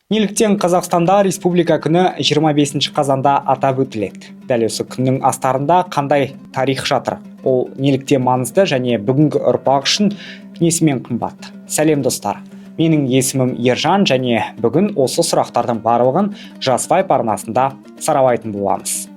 Неліктен Қазақстанда Республика күні 25 қазанда атап өтіледі? Дәл осы күннің астарында қандай тарих жатыр? Ол неліктен маңызды және бүгінгі ұрпақ үшін несімен қымбат? Сәлем, достар! Менің есімім Ержан және бүгін осы сұрақтардың барлығын Жас Вайп арнасында саралайтын боламыз.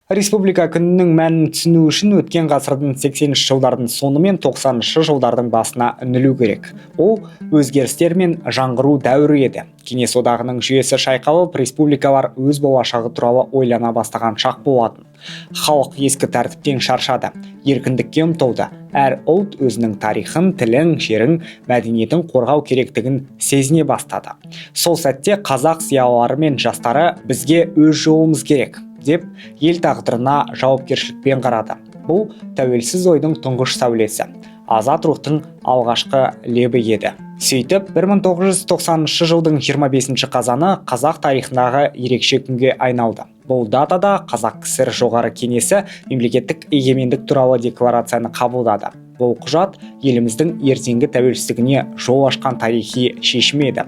Республика күнінің мәнін түсіну үшін өткен ғасырдың 80 жылдардың соңы мен 90 жылдардың басына үңілу керек. Ол өзгерістер мен жаңғыру дәуірі еді. Кеңес одағының жүйесі шайқалып, республикалар өз болашағы туралы ойлана бастаған шақ болатын. Халық ескі тәртіптен шаршады, еркіндікке ұмтылды. Әр ұлт өзінің тарихын, тілін, жерін, мәдениетін қорғау керектігін сезіне бастады. Сол сәтте қазақ зиялылары мен жастары «бізге өз жолымыз керек» деп ел тағдырына жауапкершілікпен қарады. Бұл тәуелсіз ойдың тұңғыш сәулесі, азат рухтың алғашқы лебі еді. Сөйтіп, 1990 жылдың 25 қазаны қазақ тарихындағы ерекше күнге айналды. Бұл датада Қазақ КСР Жоғары Кеңесі мемлекеттік егемендік туралы декларацияны қабылдады. Бұл құжат еліміздің ертеңгі тәуелсіздігіне жол ашқан тарихи шешім еді.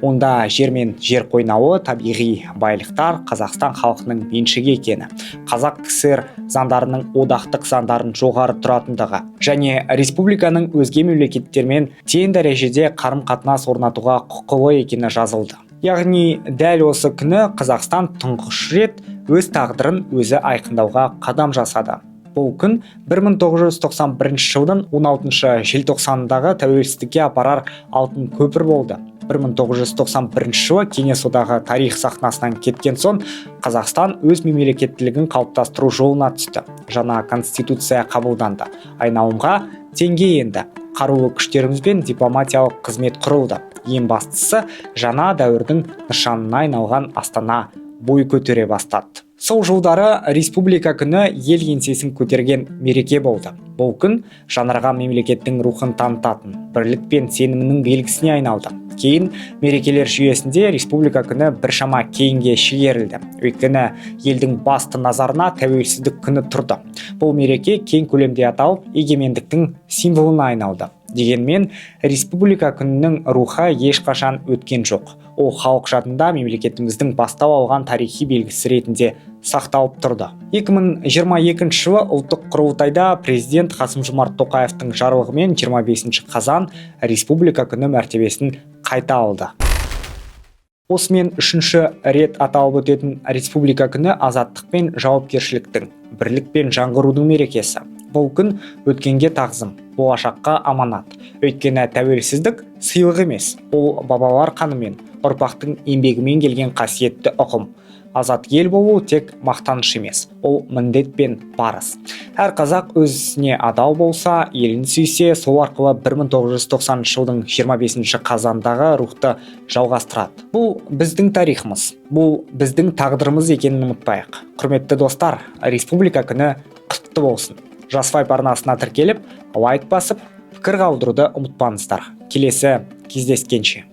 Онда жер мен жер қойнауы, табиғи байлықтар Қазақстан халқының меншігі екені, Қазақ КСР заңдарының одақтық заңдарын жоғары тұратындығы және республиканың өзге мемлекеттермен тең дәрежеде қарым-қатынас орнатуға құқылы екені жазылды. Яғни дәл осы күні Қазақстан тұңғыш рет өз тағдырын өзі айқындауға қадам жасады. Бұл күн 1991 жылдың 16 желтоқсанындағы тәуелсіздікке апарар алтын көпір болды. 1991 жылы Кеңес одағы тарих сахнасынан кеткен соң, Қазақстан өз мемлекеттілігін қалыптастыру жолына түсті. Жаңа конституция қабылданды, айналымға теңге енді, қарулы күштеріміз бен дипломатиялық қызмет құрылды. Ең бастысы, жаңа дәуірдің нышанына айналған Астана бой көтере бастады. Сол жылдары Республика күні ел еңсесін көтерген мереке болды. Бұл күн жаңарған мемлекеттің рухын танытатын бірлік пен сенімнің белгісіне айналды. Кейін мерекелер жүйесінде Республика күні біршама кейінге шегерілді, өйткені елдің басты назарына Тәуелсіздік күні тұрды. Бұл мереке кең көлемде аталып, егемендіктің символына айналды. Дегенмен Республика күнінің рухы ешқашан өткен жоқ. Ол халық жадында мемлекетіміздің бастау алған тарихи белгісі ретінде сақталып тұрды. 2022 жылы ұлттық құрылтайда президент Қасым-Жомарт Тоқаевтың жарлығымен 25 қазан Республика күні мәртебесін қайта алды. Осымен үшінші рет аталып өтетін Республика күні азаттық пен жауапкершіліктің, бірлік пен жаңғырудың мерекесі. Бұл күн өткенге тағзым, болашаққа аманат. Өйткені тәуелсіздік сыйлық емес, ол бабалар қанымен, ұрпақтың еңбегімен келген қасиетті ұғым. Азат ел болу тек мақтаныш емес, ол міндет пен парыз. Әр қазақ өз ісіне адал болса, елін сүйсе, сол арқылы 1990 жылдың 25 қазандағы рухты жалғастырады. Бұл біздің тарихымыз, бұл біздің тағдырымыз екенін ұмытпайық. Құрметті достар, Республика күні құтты болсын! Жас Вайп арнасына тіркеліп, лайк басып, пікір қалдыруды ұмытпаңыздар. Келесі кездескенше!